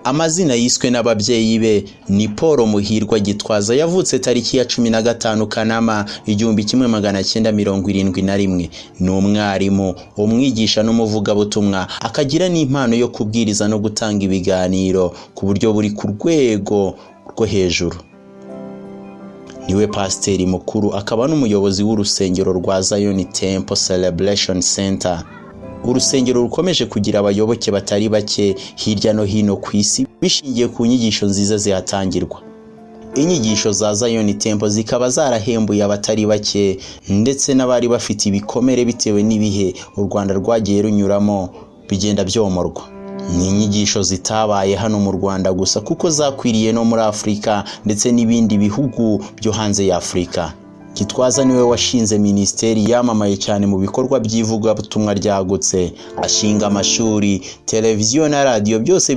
Amazina yiswe n'ababyeyi be ni Paul Muhirwa Gitwaza. Yavutse tariki ya 15 Kanama 1971. Ni umwarimu, umwigisha n'umuvugabutumwa, akagira n'impano yo kubwiriza no gutanga ibiganiro ku buryo buri ku rwego rwo hejuru. Niwe pasiteri mukuru akaba n'umuyobozi w'urusengero rwa Zion Temple Celebration Center, urusengero rukomeje kugira abayoboke batari bake hirya no hino ku isi bishingiye ku nyigisho nziza zihatangirwa. Inyigisho za Zion Temple zikaba zarahembuye abatari bake, ndetse n'abari bafite ibikomere bitewe n'ibihe u Rwanda rwagiye runyuramo bigenda byomorwa. Ni inyigisho zitabaye hano mu Rwanda gusa, kuko zakwiriye no muri Afurika ndetse n'ibindi bihugu byo hanze ya Afurika. Gitwaza niwe washinze minisiteri yamamaye cyane mu bikorwa by'ivugabutumwa ryagutse, ashinga amashuri, televiziyo na radiyo byose.